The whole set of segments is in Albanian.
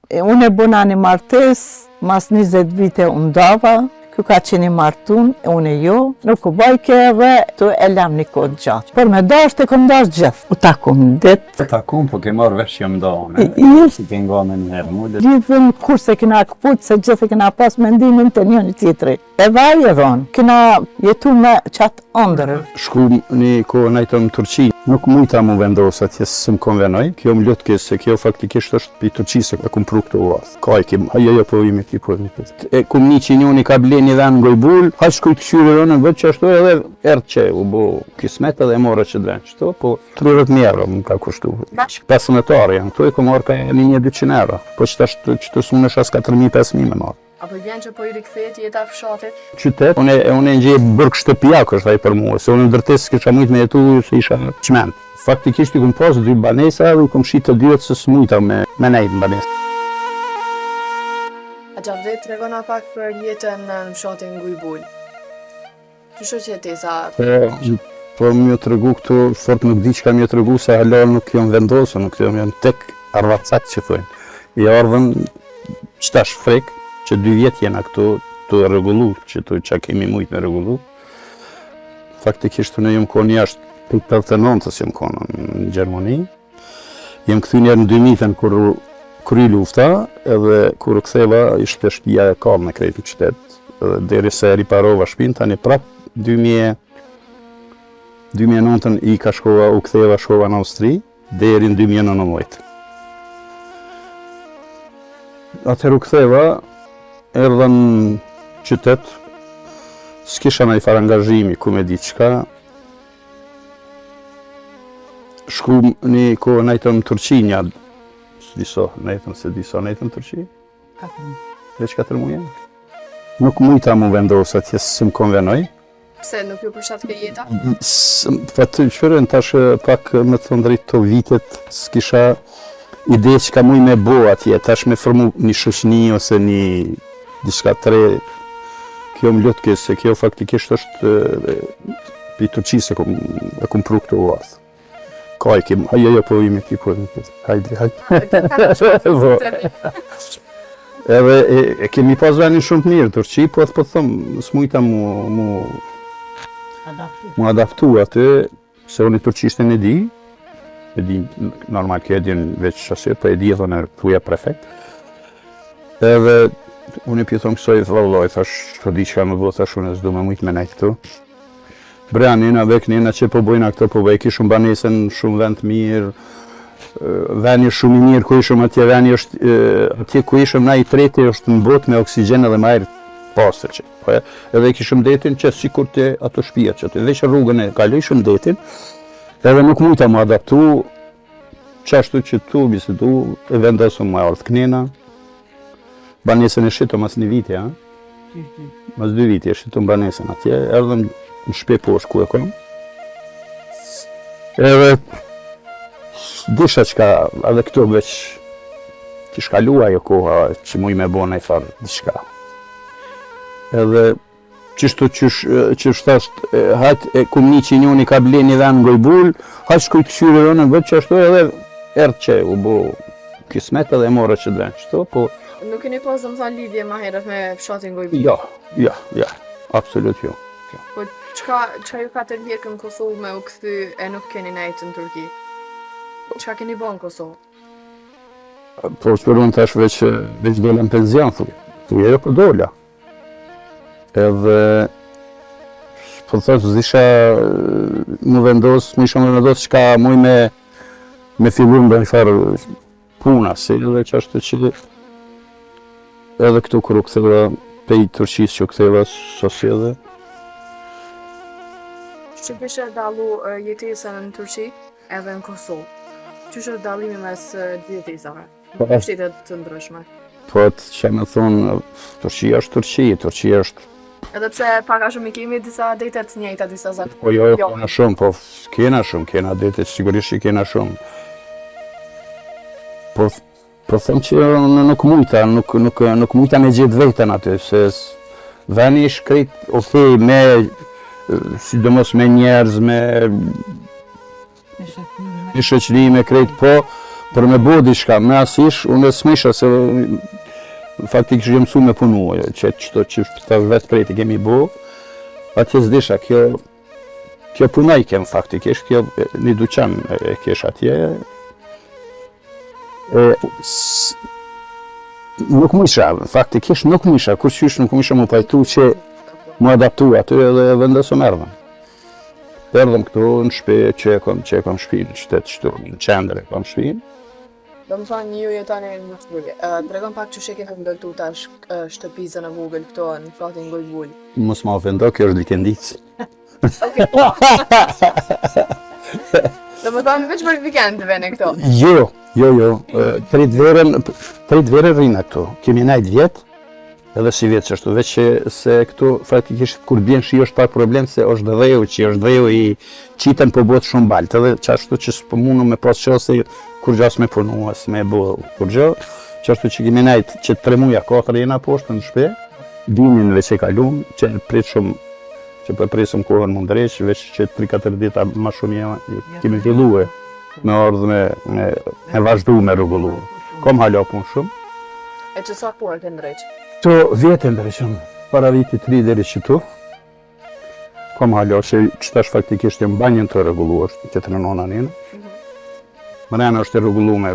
E unë e bona një martesë, mas 20 vite u ndava, ky ka qenë i martun, e unë jo, nuk u bajke edhe, tu e lam një kohë gjatë. Por me dasht e kom dasht gjithë. U takum në ditë. U takum, po ke marrë vesh jam nda, unë. Si ke nga me një herë, mu dhe... Gjithën kurrë s'e kena këput, se gjithë e kena pas mendimin te njëni tjetri. Edhe ai edhe unë, kena jetu me qatë ëndërr. Shkum një kohë nejtëm në Turqi, nuk mujta mu vendos atje s'më konvenoi, kjo më lutke se kjo faktikisht është pi Turqisë e kum pru këtu vath. Ka i kim, jo jo po vimi ti po vimi ti. E kum ni që njoni ka ble një ven n'Gojbul, hajt shkoj të kqyri unë veç qashtu edhe erdh që u bo kismet edhe e mora qët ven qëtu, po 30.000 euro më ka kushtu. 15 arë janë këtu e kum marrë ka 1200 euro, po qëtash qëtu s'munesh as 4.000-5.000 me marrë. A po bjen që po i rikthehet jeta fshatit? Qytet, unë unë e ndjej burg shtëpiak është ai për mua, se unë në ndërtesë s'kisha mujt me jetu se isha çmend. Faktikisht i kum pas dy banesa dhe i kum shit të dyja se s'mujta me me nejt në banesë. A Xhavdet tregona pak për jetën në fshatin Gujbul. Qysh është jetesa? Po, po me ju tregu këtu, fort nuk di çka me ju tregu, se hala nuk jam vendosur, nuk jam, jam tek ardhacak që thojnë. I ardhën qëtash frek, që dy vjet jena këtu tu e rregullu, që tu ça kemi mujt me rregullu. Faktikisht unë jam konë jashtë, prej 89-ës jam konë në Gjermani. Jam kthy njëherë në 2000-ën kur u kry lufta, edhe kur u ktheva ishte shtëpia e kallme krejt në qytet, edhe deri se e riparova shpinë, tani prap 2000 2009-ën ika shkova, u ktheva shkova në Austri, deri në 2019. Atëherë u ktheva, erdha në qytet, s'kisha naj farë angazhimi, ku me di çka, Shkum një kohë nejtëm në Turqi nja, s'di sa nejtëm, s'e di sa nejtëm në Turqi? 4 Veç 4 muje? Nuk mujta mu vendos atje, s'më konvenoi. Pse, nuk ju përshtatke jeta? Pa të qërën, tash pak me të thonë drejt të vitet, s'kisha ide çka muj me bo atje, tash me formu një shoqni ose një diçka të re, kjo më lutke, se kjo faktikisht është pi Turqisë e kum, e kum pru këtu vath. Ka i kim, jo, jo, po imi, ti po imi, hajde, hajde. Po. Edhe e, e kemi pas venin shumë të mirë, Turqi, po po thom, s'mujta mu, mu, mu adaptu aty, Se unë turqishten e di, e di, normal kjo e din veç qasje, po e di edhe në thuja perfekt. Edhe unë i thom kësoj vëlloj, thash, po di çka me bo, thash, unë s'du me mujtë me nejtë këtu. Bre, anina, vek nina që po bojna këto, po bëj, kishum banesën shumë vend të mirë, veni është shumë i mirë ku ishëm atje, veni është, atje ku ishëm na i treti është në botë me oksigjen edhe me ajër pastër që. Po edhe e kishëm detin që sikur te ato shtëpia që aty, veç rrugën e kalojshëm detin, edhe nuk mujta mu adaptu, qashtu që tu bisedu, e vendosëm me ardhë knena, banesën e shitëm mas një viti, ha? Mas dy viti e shitëm banesën atje, erdhëm në shpi poshtë ku e kom. Edhe disha çka, edhe këtu veç kish kalu ajo koha që muj me bo naj farë diçka. Edhe qështu qysh, qysh thash, hajt e kum ni që njoni ka ble një ven n'Gojbul, hajt shkoj të kqyri unë veç qashtu edhe erdh që u bo kismet edhe e mora qët ven qëtu, po... Nuk keni pas domethanë lidhje ma herët me fshatin Gojbul? Jo, jo, jo, absolut jo. Po çka, çka ju ka tërhjekë në Kosovë me u kthy e nuk keni nejtë në Turqi? Çka keni bo në Kosovë? Po shpërun tash veç, veç dola në penzion, thuj. Thuj, jo, po dola. Edhe, po thash, s'disha mu vendos, mu isha mu vendos çka muj me, me fillu në farë puna, si edhe qashtu që edhe këtu kur u ktheva pej Turqisë që u ktheva, sosi edhe. Që kishe dallu jetesën në Turqi? Edhe në Kosovë. Qysh është dallimi mes dy jetesave? Po, shtete të ndryshme. Po të që me thonë, Turqia është Turqi, Turqia është... Edhe pse pak a shumë i kemi disa adete të njëjta, disa zakone. Po jo, jo, kena shumë, po kena shumë, kena adete, sigurisht që kena shumë. Po Po them që unë nuk mujta, nuk, nuk, nuk mujta me gjetë veten aty, se veni ish krejt okej me, sidomos me njerëz, me, me shoqëri, me krejt, po, Për me bo diçka, me asish, unë s'mujsha se faktikisht jam mësu me punu, që qëto që tash vetë krejt i kemi bo, atje s'disha, kjo, kjo punojke në faktikisht, kjo një duqan e kesh atje, e, s, nuk mujsha, faktikisht nuk mujsha, kurqysh nuk mujsha mu pajtu që mu adaptu aty edhe vendosëm erdhëm. Erdhëm këtu në shpi që e kom, që e kom shpinë, në qytet qëtu, në qendër e kom shpinë. Domethonë ju jetoni në Shkup. Tregon pak qysh e keni ndërtu tash shtëpizën e vogël këtu në fshatin Gojbulë. Mos ma ofendo, kjo është vikendicë. Domethonë veç për vikend veni këtu. Jo, jo, jo, krejt verën, krejt verën rrina këtu. Kemi najt vjet, Edhe sivjet qashtu, veç që se këtu faktikisht kur bjen shi është pak problem se është dheu që është dheu i qitën po bëhet shumë baltë, edhe qashtu që s'po mundu me pas qasje kurgjo as me punu, as me bo kurgjo, qashtu që kemi nejt që tre muja katër jena poshtë në shpi, dimrin veç e kalum, që e prit shumë që po presim kohën mu ndreq, veç që 3-4 dita ma shumë jema, kemi fillue me ardhë me, me, me vazhdu me rregullu. Kom hala punë shumë. E që sa kohë e ke ndreq? Këto vjet e ndreqëm, para vitit 3 deri qëtu. Kom hala që qëtash faktikisht jam banjën tu rregullu është të të nona nina. Mm -hmm. Mrena është e rregullu me,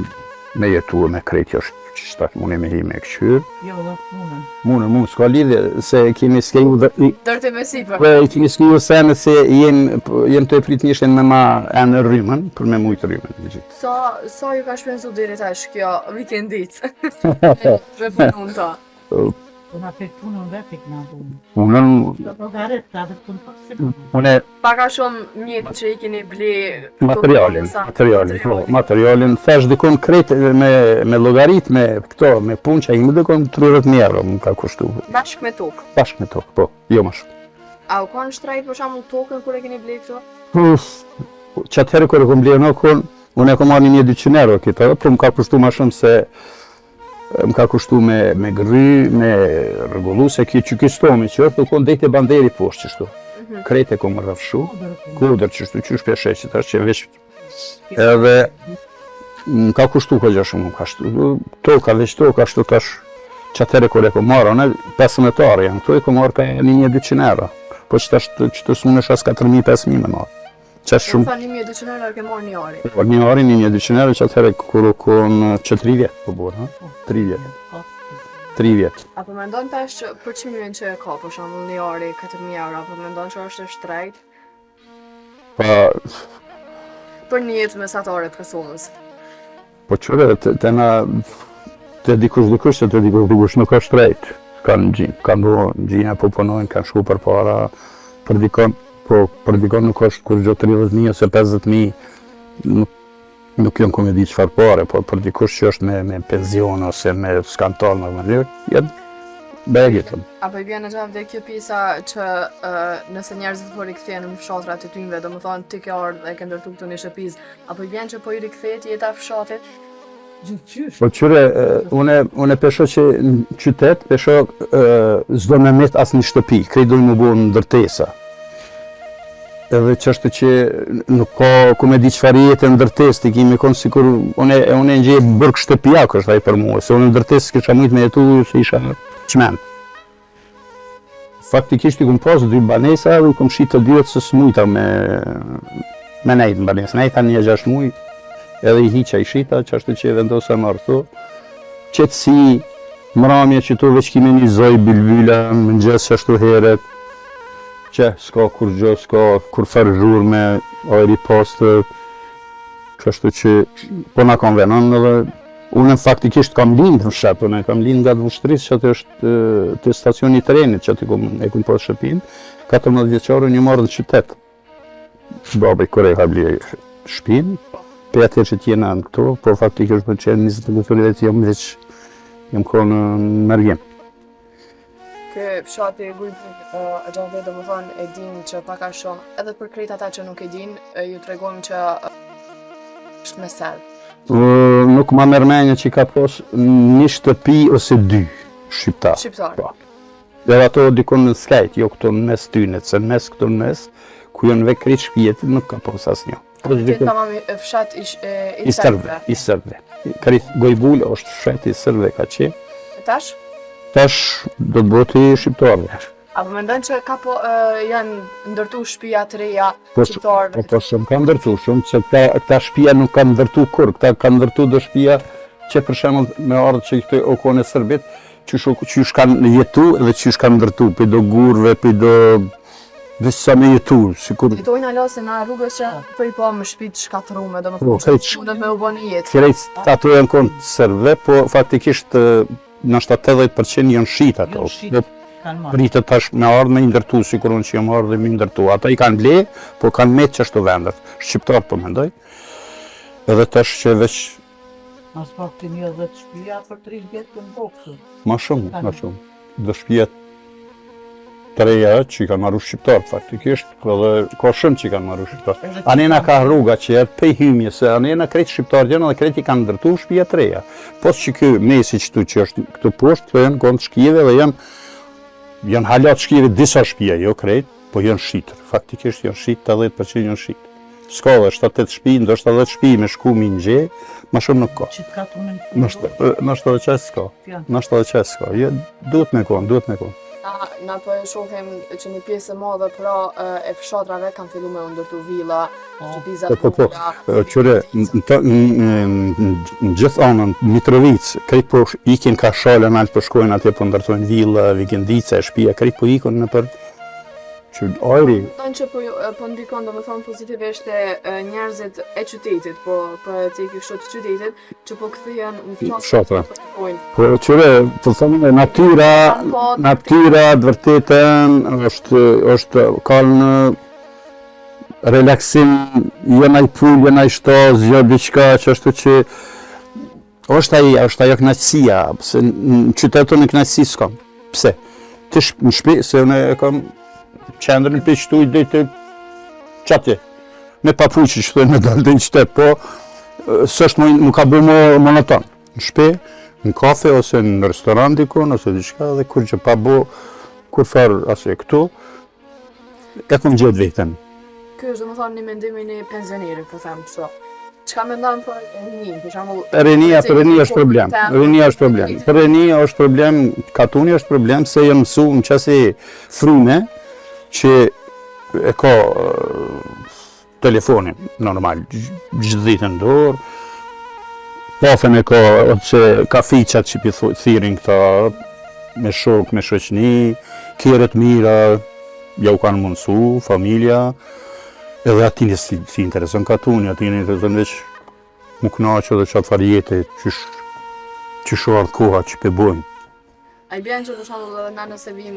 me jetu me krejt është që qëtash muni me hi me këqyrë. Jo, dhe punën. Munën, munën, s'ka lidhje, se kemi skeju dhe... Dërte me sipër. Po, kemi skeju se se jem, jem tu e prit mjeshtrin me ma enë rrymën, për me mujtë rrymën. Sa, sa ju ka shpenzu deri tash kjo vikendicë? Me punu në ta. Po na pe punën vetë ik na punë. Punën... Po llogarit, ta dhe punë po si punë. Une... Pak a shumë mjet që i keni ble... Materialin, materialin, po, materialin. Thash dikun krejt me, me llogarit, me këto, me punë që i më dikun 30.000 euro më ka kushtu. Bashkë me tokë? Bashkë me tokë, po, jo më shumë. A u konë shtrejt për shembull tokën kur e keni ble këtu? Uf, që atëherë kur e kom ble në kon, unë e kom marrë 1200 euro këtë, po më ka kushtu ma shumë se më ka kushtu me, me gërry, me rregullu, se kjo që kjo stomi që është, u konë deri te banderi poshtë qështu. Mm -hmm. Krejt e kom rrafshu, kudër qështu, qysh pe sheh që tash që veç edhe më ka kushtu kogja shumë, më ka shtu, toka, veç toka, ashtu tash, që atëherë kur e kom marrë, unë 15 arë janë këtu, e kom marrë ka 1200 euro, po që tash që të s'munesh as 4000-5000 me marrë. Që është shumë... 1200 euro ke marrë një ari. Po, një ari, 1200 euro, që atëherë kur u konë që 3 vjet, po bërë, ha? 3 vjet. 3 vjet. A po mendon tash që për çmimin që e ka, për shembull një ari 4000 euro, po mendon që është e shtrejtë? Pa... Për një jetë mesatare të Kosovës. Po qyre, të, të na, të dikush dikush, se të dikush dikush nuk është shtrejt. Kanë gjinë, kanë bo gjina, po punojnë, kanë shku përpara, për dikon, po për dikon nuk është kurgjo 30.000 ose 50.000, nuk, nuk janë ku me di çfarë pare, po për dikush që është me, me penzion ose me skantar në mënyrë, jetë begitëm. A po i bjen në gjavë dhe kjo pjesa që uh, nëse njerëzit po rikthehen në fshatrat e tyne, domethonë ti ke ardhë dhe ke ndërtu këtu një shtëpizë, a po i bjen që po i rikthehet jeta fshatit? Gjithqysh. Po qyre, une, une pe shoh që në qytet, pe shoh s'do me met asnjë shtëpi, krejt do me bo ndërtesa. Edhe qashtu që nuk ka ku me di çfarë jete në ndërtesë, ti ki me konë sikur, une, une në gjej burg shtëpiak është ai për mua, se unë në ndërtesë s'kisha mujtë me jetu, se isha çmend. Faktikisht i kom pas dy banesa dhe i kom shit të dyjet se s'mujta me, me nejtë në banesë. Nejta një gjashtë muj, edhe i hiqa i shita, qashtu që e vendosa me ardh ktu. Qetësi, mramje që tu veç ki me ni zoj bylbyla, mëngjes qashtu heret, Qe, s'ka kurgjo, s'ka kurrfarë zhurme, ajri i pastër, kështu që po na konvenon edhe unë faktikisht kam lind në fshat, unë kam lind nga Vushtrrisë, që aty është te stacioni i trenit, që aty kom, e kom pas shtëpinë, 14 vjeçar unë jam ardhë në qytet. Babi kur e ka blerë shtëpinë, pe atëherë që t'jena në këto, po faktikisht më qenë 20 vjet jam veç jam konë në mërgim. Ky fshati Gujbulë, uh, Xhavit domethonë e din që pak a shumë, edhe për krejt ata që nuk e din, ju tregojmë që është me serbë. Uh, nuk ma merr menja që ka pas një shtëpi ose dy shqiptar. Shqiptar. Po. Dhe ato dikun në skajt, jo këtu në mes tynet, se në mes këtu në mes, ku janë ve krejt shpijet, nuk ka pas asnjë. Ka me qenë tamam fshat i, i, i serbëve. I serbëve. Krejt Gojbula është fshat i serbëve ka qenë. E tash? Tash do të bëhet i shqiptarëve. A po mendon që ka po janë ndërtu shtëpia të reja po, shqiptarëve? Po, po shumë kanë ndërtu, shumë se këta, këta shtëpia nuk kanë ndërtu kurrë, këta kanë ndërtu do shtëpia që për shembull me ardhë që këto o kone serbit, qysh, qysh kanë jetu dhe qysh kanë ndërtu, prej do gurve, prej do veç sa me jetu, sikur... Jetojnë hala se na rrugës që po i pa me shtëpi të shkatërrume, domethënë po, që mundet me u bo një jetë. Krejt ato janë konë serbe, po faktikisht Ndoshta 80% janë shit ato. Janë shit, kanë marrë. Pritet tash me ardhë me i ndërtu, sikur unë që jam ardhë me i ndërtu. Ata i kanë ble, po kanë metë qashtu vendet. Shqiptarët po mendoj. Edhe tash që veç... Ma s'pakti një 10 shpia për 30 vjetë të në bokë. Ma shumë, ma shumë. Do shpia të reja që i kanë marru shqiptarët faktikisht, po edhe ka shumë që i kanë marru shqiptarët. Anena ka rruga që erë pej hymje, se anena krejt shqiptarët janë edhe krejt i kanë ndërtu shpia të reja. Po që ky mesi qëtu që është këtu poshtë, këto janë konë të shkijeve dhe janë, janë hala të shkijeve disa shpia, jo krejt, po janë shitër. Faktikisht janë shit, 80% janë shit. S'ka dhe 7-8 shpi, ndoshta 10 shpi me shku me i gjet, ma shumë nuk ka. Ndoshta edhe qaq s'ka. Ndoshta edhe qaq s'ka. Jo, duhet me konë, duhet me konë. Na, na po e shohim që një pjesë e madhe pra e fshatrave kanë fillu me u ndërtu villa, po. shtëpiza po, po, po. Qyre, në gjithë anën, në Mitrovicë, krejt po ikin ka Shala nalt po shkojnë atje po ndërtojnë villa, vikendica, shpia, krejt po ikin nëpër Që ajri... Mendon që po, po ndikon, domethonë, pozitivisht e njerëzit e qytetit, po, po e ceki kështu të qytetit, që po kthehen në fshatra. Po, po qyre, po thonë e natyra, po, natyra të vërtetën, është, është, ka në relaksim, jo naj pulë, jo naj shtazë, jo diçka, që ashtu që Është ai, është ajo kënaqësia, se në qytet unë kënaqësi s'kam. Pse? Ti në shtëpi, se unë e kam qendrën prej qëtu deri te qatje. Me papuqë që thonë me dalë në qytet, po s'është më nuk ka bërë më monoton. Në shtëpi, në kafe ose në restorant dikun ose diçka dhe kurgjë pa bo kurrfarë asë këtu, E kom gjetë veten. Ky është domethonë një mendim i një pensioneri, po them kështu. Çka mendon për rininë, për shembull? Rinia, për rinia është problem. Rinia është problem. Për rinia është problem, katuni është problem se janë mësu në qasi fryme që e ka Telefonin, normal, gjithë ditën në dorë, kafen e ka, ose kafiqat që pi thirrin këta, me shok, me shoqni, keret mira, ja u kanë mundësu, familja, edhe atine s'i, s'i intereson katuni, atine intereson veç mu knaqë edhe qatë farë jete, qysh, qysh ardhë koha që pe bojnë. A i bjen që për shembull edhe na nëse vim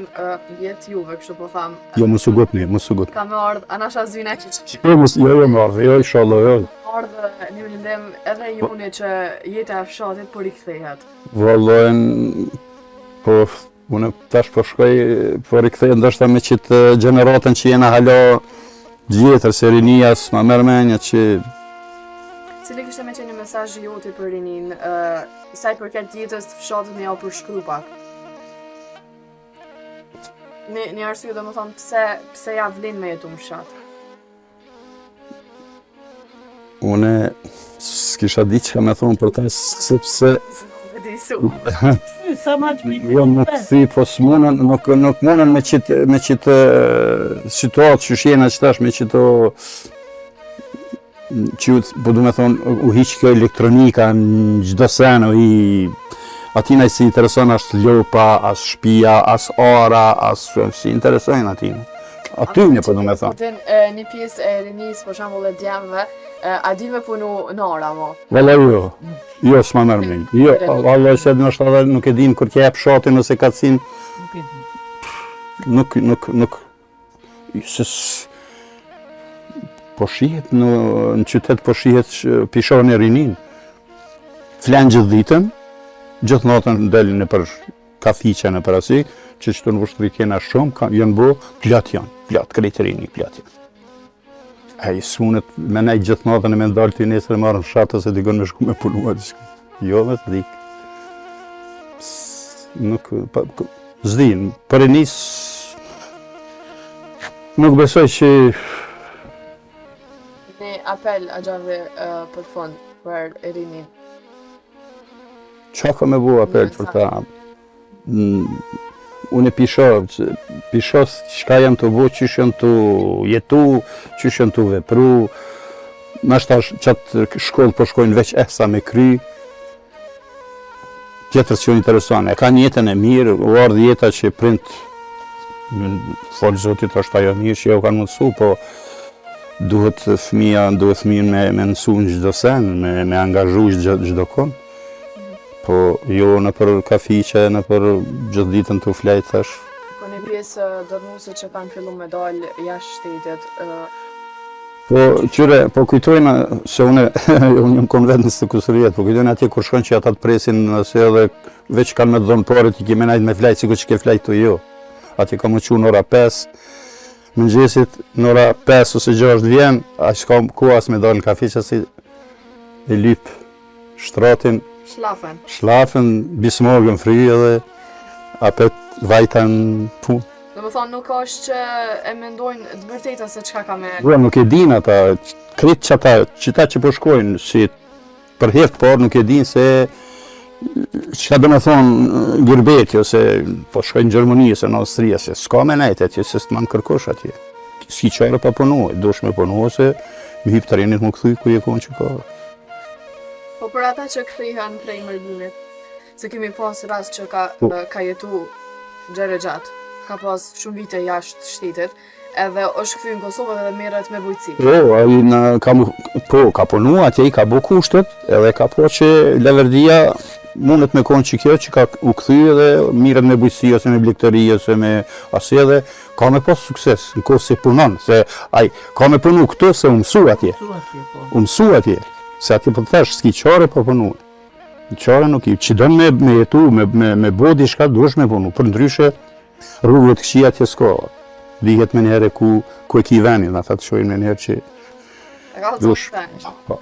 vjet juve, kështu po tham. Jo, mos u ngutni, mos u ngutni. Ka me ardh, a nasha zyna që që. Jo, mos, jo, jo, me ardh, jo, inshallah, jo. Ardh një mendim edhe joni që jeta e fshatit po rikthehet. Vallën, po, unë tash po shkoj, po rikthehet ndoshta me qitë gjeneratën që jena hala vjetër, se rinia s'ma merr menja që... Cili kishte me qenë një mesazh i joti për rinin, Sa i përket jetës të fshatit me jau përshkru pak. Një, një arsye domethonë pse, pse ja vlen me jetu në fshat. Une s'kisha di çka me thonë për ta, sepse... Sa ma që Jo, nuk si, po s'munën, nuk, nuk munën me qitë, me qitë situatë që jena qitash, me qito që po du me thonë, u hiq kjo elektronika në çdo sen, u hi, atina s'i intereson as lopa, as shpia, as ara, as s'i interesojnë atina. Aty një po du me thonë. Po din, një pjesë e rinisë, për shembull e djemve, a din me punu në ara, mo? Valla jo, jo, s'ma merr men. Jo, valla se ndoshta edhe nuk e din kur t'ja jep fshatin ose kacin. Nuk e din. Nuk, nuk, nuk, Se po shihet në, në qytet, po shihet pi shohni rinin. Flen gjithë ditën, gjithë natën del nëpër kafiqe nëpër asi, që qëtu në Vushtrri kena shumë, ka, janë bo, plot janë, plot, krejt rini, plot janë. Ai s'munet me nejt gjithë natën e me dalë ty nesër e marrë në fshat ose dikun me shku me punu atë shku. Jo, me të dikë. Nuk, pa, s'din, për rinis, nuk besoj që... Ne, a. apel axha për fund, për rinin? Qa ka me bo apel për ta? Unë e pi shoh, pi shoh çka janë tu bo, qysh janë tu jetu, qysh janë tu vepru, nashta qatë shkollë po shkojnë veç ehsa me kry, tjetër s'ju intereson, e kanë jetën e mirë, u ardhë jeta që prindt, falë Zotit është ajo mirë që jau kanë mundësu, po duhet fëmija, duhet fëmijën me, me mësu në çdo sen, me, me angazhu çdo kon. Po, jo nëpër kafiqe, nëpër gjithë ditën tu flejt, thash. Po një pjesë dërrmuese që kanë fillu me dalë jashtë shtetit. Po, qyre, po kujtojnë se unë, unë jam konë vetë njëzet e kusur vjet, po kujtojnë atje kur shkon që ata të presin se edhe veç kanë me të dhonë paret, i ki me najtë me flejt, sikur që ke flejt tu jo. Atje ka me u çu në ora 5, mëngjesit në ora 5 ose 6 vjen, a s'ka kohë as me dalë në kafiqe, si e lypë Shtratin. Shlafën. Shlafën, bismorgën fry edhe apet vajta në punë. Domethonë nuk është që e mendojnë të vërtetën se çka ka me... Jo, nuk e din ata, krejt qata, qita që po shkojnë, si për herë të parë nuk e din se çka do me thonë gurbeti, ose po shkojnë në Gjermani, ose në Austri, se s'ka me nejtë atje, se s'të man kërkush atje. S'ki qare pa punu, duhesh me punu, ose me hypë trenit me u kthy ku je konë që ka. Po për ata që kthehen prej mërgimit, se kemi pas rast që ka po. ka jetu gjerë e gjatë, ka pas shumë vite jashtë shtetit, edhe është kthy në Kosovë edhe merret me bujqësi. Po, ai në ka po ka punu atje i ka bo kushtet, edhe ka po që leverdia mundet me konë që kjo që ka u kthy edhe mirret me bujqësi ose me blegtori ose me asi edhe Ka me pas sukses në kohë se punon, se ai ka me punu këtu se u mësu atje. Po. U mësu atje, se atje po të thash, s'ki qare pa punu. Qare nuk i, që don me, me jetu, me, me, me bo diçka, duhesh me punu, përndryshe, rrugëve të këqija atje s'ka. Dihet menjëherë ku, ku e ki venin, ata të shohin menjëherë që... Duhesh. Po.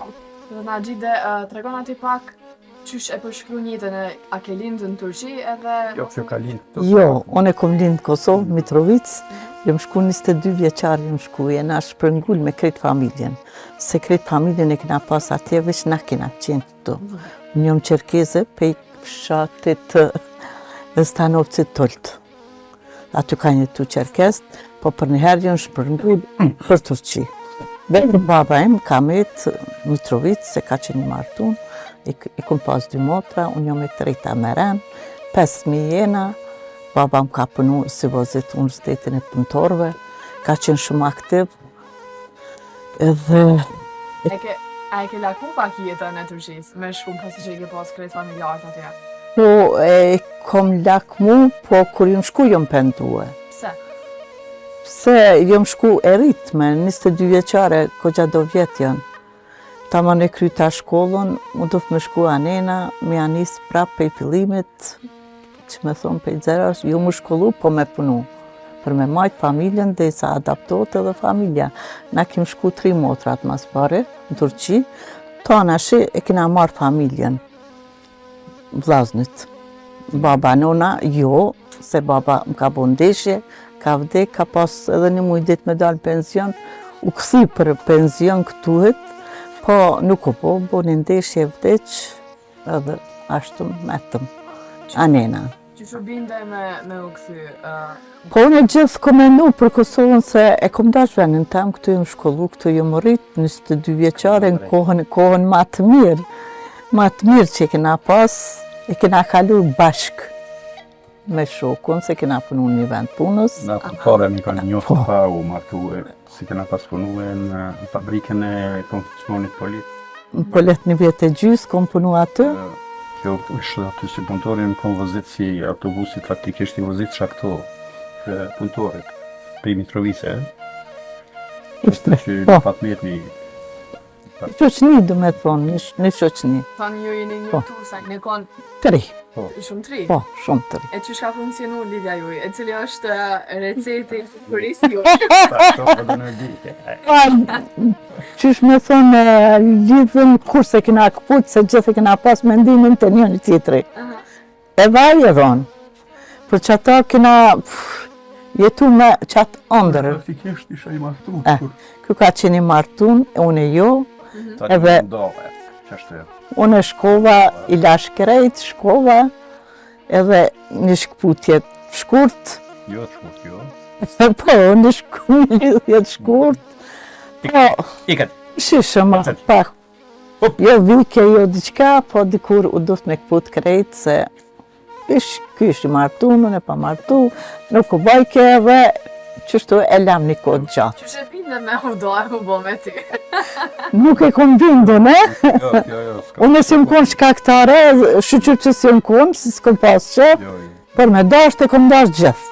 Dhe na gjithë, tregona ti pak Qysh e përshkruan jetën e a ke lindë në Turqi edhe Jo, kjo ka lindë. Jo, unë e kom lindë në Kosovë, Mitrovicë, jom shku 22 vjeçar, jom shku, jena shpërngul me krejt familjen. Se krejt familjen e kena pas atje, veç na kena qenë këtu. Unë jom çerkeze, pej fshatit të Stanovcit t'Ulët. Aty kanë jetu çerkezt, po përnjëherë janë shpërngul për Turqi. Vetëm baba im ka met Mitrovicë, se ka qenë i martun, i, i kom pas dy motra, unë jam e treta me ren, pesë fmi jena, baba më ka punu si vozit universitetin e punëtorëve, ka qenë shumë aktiv, Edhe... E ke, a e ke lakmu pak jetën e Turqisë, me shku pasi që i ke pas krejt familjarët atje? Po, e kom lakmu, po kur jom shku jom pendue. Pse? Pse jom shku e ritme, 22 vjeçare, kogja do vjet janë. Taman e kryta shkollën, u dosht me shku anena, me ja nis prap pej fillimit, që me thonë pej zeros, jo mu shkollu, po me punu. Për me majtë familjen, dhe sa adaptohet edhe familja. Na kim shku tri motrat mas pari, në Turqi, tana shi e kina marrë familjen. Vllaznit. Baba, nona, jo, se baba më ka bo ndeshje, ka vdek, ka pas edhe një muj ditë me dalë pension, u kthy për pension këtuhet, po nuk u bo, bo një ndeshje vdiq, edhe ashtu metëm, anena. Qysh u binde me, me u kthy? Uh... Po unë gjithë kom menu për Kosovën se e kom dash venin tem, këtu jom shkollu, këtu jom rrit, 22 vjeçare në kohën, kohën ma të mirë, ma të mirë që e kena pas, e kena kalu bashkë me shokun, se kena punu në një vend punës. Na të pare mi kanë njoftë po. pa u martu, si kena pas punu në fabrikën e konfeksionit Polet. Në Polet një vjet e gjysë, kom punu aty. Kjo është aty si punëtori në kom vozit si autobusit, faktikisht i vozit që këto punëtorit, prej Mitrovice, e? Ishte, po. Që Fatmir një Një shoqni, do me thonë, një shoqni. Thanë ju jeni një po. tu, sa një konë... Të ri. Po. Shumë të ri? Po, shumë të ri. E qysh ka funksionu lidhja juj? E cili është receti për isë ju? Qysh me thonë, lidhjen kurrë s'e kena këput, se gjithë e kena pas mendimin te njëni tjetri. Edhe ai edhe unë. Për qata kena... Jetu me qatë ëndërr. Praktikisht isha i martu. Eh, ky ka qenë i martun, e unë jo. Mhm. Edhe... Unë shkova, i lash krejt, shkova, edhe një shkëputje të shkurt. Jo të shkurt, jo. Po, një shkëputje të shkurt. Po, Ikët. Shishëm, pak. Jo vike, jo diçka, po dikur u duft me këput krejt, se ish, ky ish i martu, unë e pa martu, nuk u bajke edhe, qështu e lam një kohë gjatë. Qysh e binde me u do e u bo me ty? Nuk e kom bindu, ne? Jo, jo, jo, Unë s'jom konë shkaktare, shyqyr që s'jom konë, si s'kom pas që, jo, jo. por me dasht e kom dasht gjithë.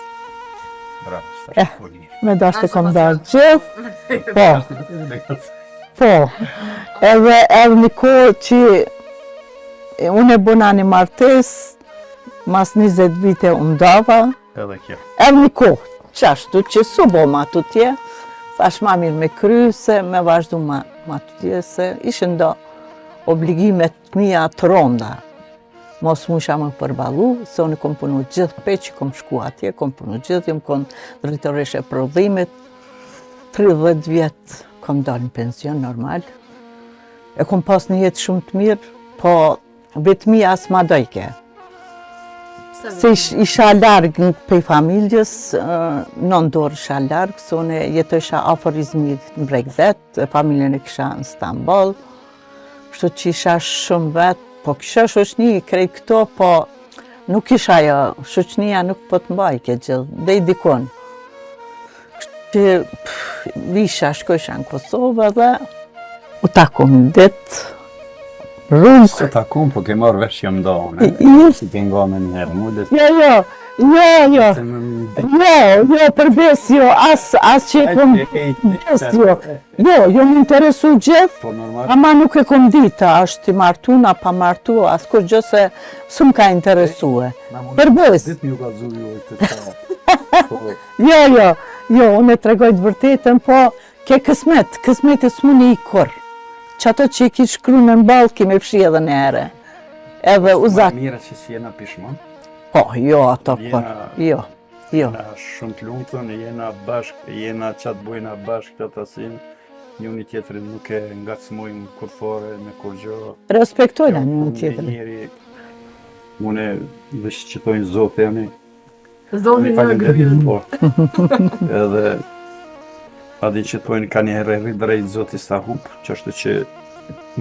Bravo, eh, Me dasht e kom dasht gjithë, po. Po, edhe edhe një kohë që unë e bona një martesë, mas 20 vite u ndava. Edhe kjo. Edhe një kohë, qashtu që s'u bo ma tutje, thash ma mirë me kry se me vazhdu ma, ma tutje, se ishin do obligime të mija të ronda. Mos mujsha me përballu, se unë kom punu gjithë pe që kom shku atje, kom punu gjithë, jom konë drejtoreshë e prodhimit, 30 vjet kom dalë në pension normal. E kom pas një jetë shumë të mirë, po vetmia s'ma dojke. Se isha larg prej familjes, nëntë orë isha larg, se unë jetojsha afër Izmirit në Bregdet, familjen e kisha në Stamboll, kështu që isha shumë vetë, po kisha shoqni krejt këto, po nuk isha ajo, shoqnia nuk po të mbajke gjithë, dhe i dikon. Kështu që visha, shkojsha në Kosovë dhe u takum një ditë, rrugë. S'u takum, po ke marrë vesh jam do, ne? Si ke nga me njëherë, mu dhe... Jo, jo, jo, jo, jo, jo, për besë jo, as, as që e kom besë jo, jo, jo më interesu gjithë, po, normal. ama nuk e kom ditë, a është i martu, a pa martu, as kurgjë se s'më ka interesue. Për besë. Ditë më ju ka zuri ju e të të Jo, jo, jo, unë e tregoj të vërtetën, po ke kësmet, kësmeti s'mun i ik kurrë. Qato që i ki shkru në ballë, ki me fshi edhe një herë. Edhe u zak. Mirë që s'jena pishman? Po, jo, ato për, jo, jo. Jena shumë të lumtun, jena bashkë, jena qatë bujna bashkë, qatë asin, njëni tjetrin nuk e ngacmojmë kurrfare me kurgjo. Respektojna njëni tjetrin. Njeri, une, veç që tojnë zotë jeni, Zotin në grujën. Po. Edhe a di që thojnë ka një herë rri drejt zoti s'ta hup, qashtu që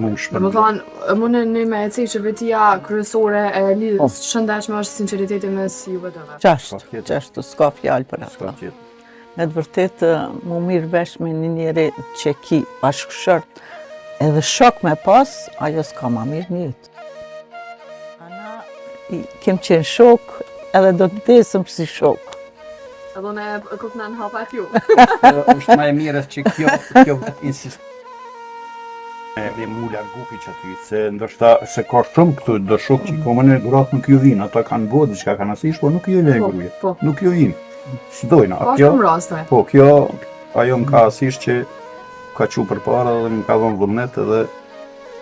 mu më shpërbleu. Domethonë, mune ne me e cek që vetia kryesore e lidhjes po. shëndetshme është sinqeriteti mes juve dëve. Qashtu, qashtu, s'ka fjalë për ato. Me të vërtetë, mu marrë vesh me një njeri që ki bashkëshort, edhe shok me pas, ajo s'ka ma mirë një Ana, kem qenë shok, edhe do të vdesim si shok. Edhe ne e kupna në hapat ju. është ma e mirë që kjo, kjo vetë insist. Edhe mu largu pi qaty, se ndoshta se ka shumë këtu do shok që po më gratë nuk ju vinë, ato kanë bo diçka kanë asish, po nuk ju lejnë po, gruje. Po. Nuk ju vinë. S'dojnë. Po shumë raste. Po kjo ajo më ka asish që ka çu përpara dhe më ka dhënë vullnet edhe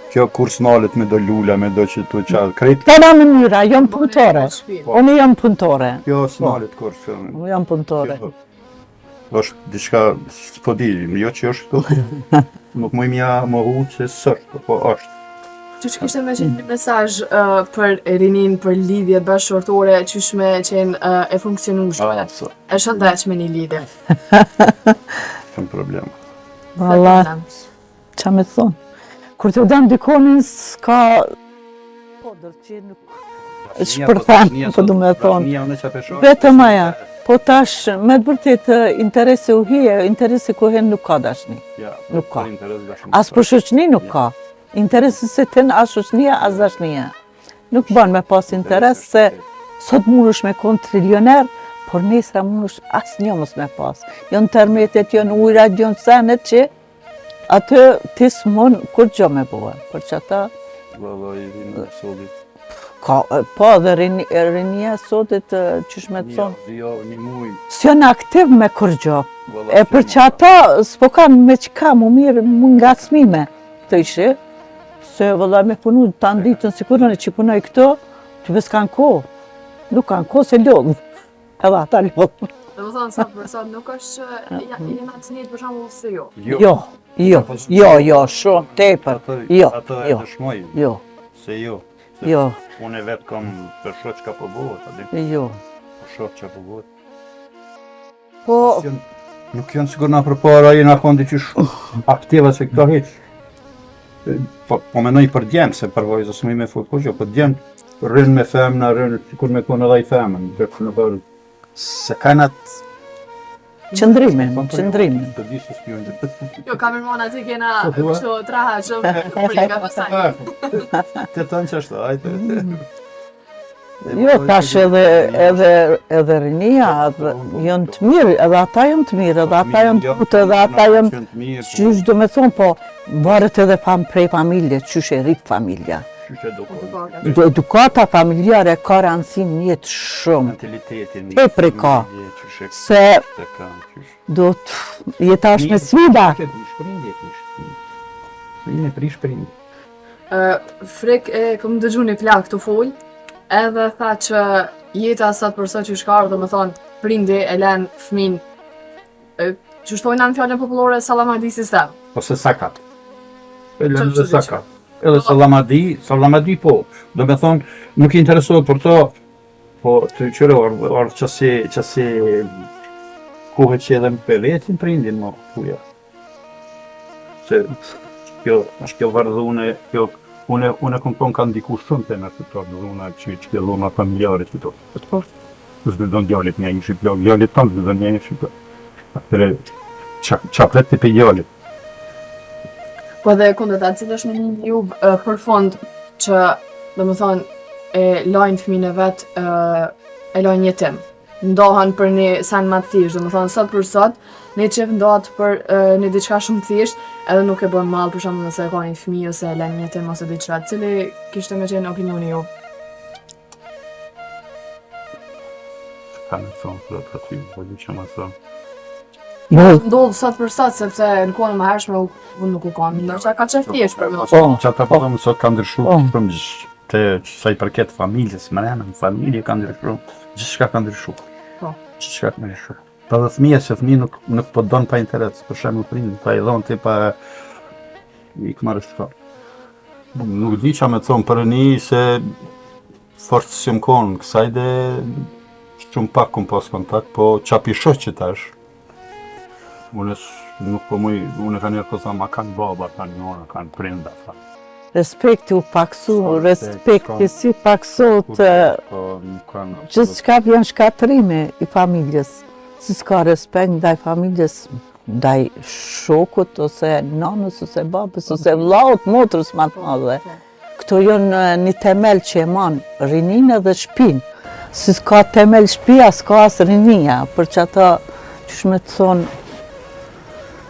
Kjo kur s'nalet me do lula, me do që tu qa, krejt... Tana mënyra, jam punëtore. Po. Unë jam punëtore. Kjo s'nalet kur së... Unë jam punëtore. Është diçka, s'po di, jo që është këtu, nuk muj me ia mohu që s'është, po është. Qysh kishte me qenë një mesazh uh, për rinin, për lidhjet bashkëshortore, qysh me qenë uh, e funksionueshme, ah, e shëndetshme një lidhje. Shumë problem. Valla, Ça me thonë? Kur të dan dikonin, s'ka... Po, do të që nuk... Shpërthen, po du me thonë. Vetëm aja. Po tash, me të vërtet, interesi u hije, interesi ku hen nuk ka dashni. Nuk ka. As për shoqni nuk ka. Interesi se të as shoqnia, as dashnia. Nuk ban me pas interes se sot mundesh me konë trilioner, por nesër mundesh asnjë mos me pas. Jonë tërmetet, jonë ujrat, jonë senet që Atë ti s'mund kurgjo me bo, për qata... Valla, i rinia e sotit. Ka, po, dhe rinia e sotit, qysh me të thonë... Një, jo, një muj. S'janë aktiv me kurgjo. E për qata, s'po kanë me qka mu mirë, mu ngacmime të ishe, se valla me punu tanë ditën, sikur unë që punoj këto, të bes kanë kohë. Nuk kanë kohë se lodhë. Edhe ata lodhë. Domethonë, sot për sot nuk është që ja, jena të njëjtë për shembull si ju. Jo, jo, jo, jo, shumë tepër. Jo, Atë e jo, dëshmoj, jo, se jo. Se jo, Unë e vetë kam për shoh çka po bëhet, a di? jo. Po shoh çka po bëhet. Po, S'janë- Nuk janë sigur na përpara, jena kondi që aktiva se këto hiç. Po, po menoj për djemë, se për vajzë s'muj me fol kurgjë, po djemë rrin me femna, rrin sikur me konë edhe i femën, dhe në bërë, se kanë atë qëndrimin, qëndrimin. Të di se s'pjojnë. Jo, kamerman aty kena Po, thua? kështu traha që frika pastaj. Të tënë që ashtu, ajde. Jo, tash edhe, edhe, edhe rinia, edhe, janë të mirë, edhe ata janë të mirë, edhe ata janë të butë, edhe ata janë të mirë, po, Qysh do me thonë, po varet edhe fam prej familje, qysh e rrit familja. qysh e edukon. Do edukata familjare ka rëndësi në jetë shumë, Mentalitetin. Tepër e ka. Qysh e se e ka, qysh. do të jeta është me sfida. E prish prindi, e prish prindi. Prindi e prish prindi. Ë, Frik e kom dëgju një plak të fol, edhe tha që jeta sot për sot që shka ardhur, domethonë, prindi e len fëmin, e, që shtojnë në fjalën popullore sallamadi sistem. Ose sakat. E lënë Çfarë edhe të sakat. Edhe sallamadi, sallamadi po. Do me thonë, nuk i interesohet për to, po të qyre orë, orë qësi, qësi kohë që edhe me vetin prindin, mo, thuja. Se kjo, është kjo vardhune, kjo, une, une kom thonë ka ndiku shumë të në këto dhuna, që, që kjo dhuna familjare që to. Po, s'do don djalit një ishi plak, djalit tonë s'do don një ishi plak. Atëre, qa, qa pret ti për djalit? Po dhe e kundërta, cili është mendimi ju e, për fund që, domethonë, e lajnë fëmijën e vet, e, e lajnë jetim. Ndohen për një sen më të thjeshtë, domethonë sot për sot, një çift ndahet për e, një diçka shumë të thjeshtë, edhe nuk e bën mall për shembull nëse e ka një fëmijë ose e lën jetim ose diçka. Cili kishte me qenë opinioni ju? Ka me thonë, për atë aty, po di që më thonë. Jo, Ndodh sot për sot sepse në kohën e më hershme u, u nuk u kanë, ndoshta ka qenë thjesht për më. po, Që ata po them sot ka ndryshu Po. shumë gjë- të sa i përket familjes, mrena në familje ka ndryshu, gjithçka ka ndryshu. Po. Gjithçka ka ndryshu. Po edhe fëmija se fëmija nuk nuk po don pa interes, për shembull prindi, pa i dhon ti pa i marrë shka. Nuk di qa me thonë për një se fort s'jam konë kësaj dhe shumë pak kom pas kontakt, po qa pi shoh që tash, unë s- nuk po muj, unë ka njerë po tham, a kanë baba, kanë nona, kanë prinda, tha. respekti u paksu, S'ka respekt, respekti s'ka. si paksot, Po, nuk kanë. gjithçka vjen shkatrimi i familjes. Si s'ka respekt ndaj familjes, ndaj shokut ose nanës ose babës ose vllaut, motrës më të madhe. Këto janë e, një temel që e man rininë dhe shtëpinë. Si s'ka temel shtëpia, s'ka as rinia, për që ata, qysh me të thonë,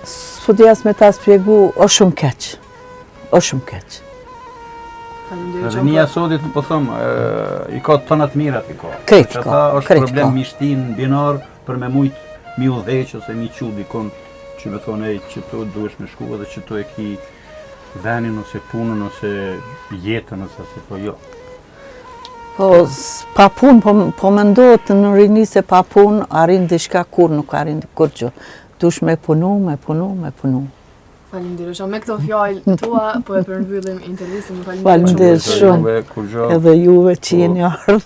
s'po di as me ta spjegu, është shumë keq. Është shumë keq. Faleminderit shumë. Rinia sotit, po them, e, i ka të tëna të mirat i ka. Krejt Që ka, ata është krejt problem ka. mi shtin në binar për me mujt mi udhëheq ose mi qu dikun që me thonë ej që tu duhesh me shku edhe që tu e ki venin ose punën ose jetën ose se po jo. Po, s- pa punë, po, po mendohet në rini se pa punë arrin diçka kur nuk arrin kurrgjë. Dush me punu, me punu, me punu. Faleminderit shumë. Me këto fjalë tua po e përmbyllim intervistën. Faleminderit Faleminderit shumë. shumë. Kurgjo. Edhe juve që jeni ardhur.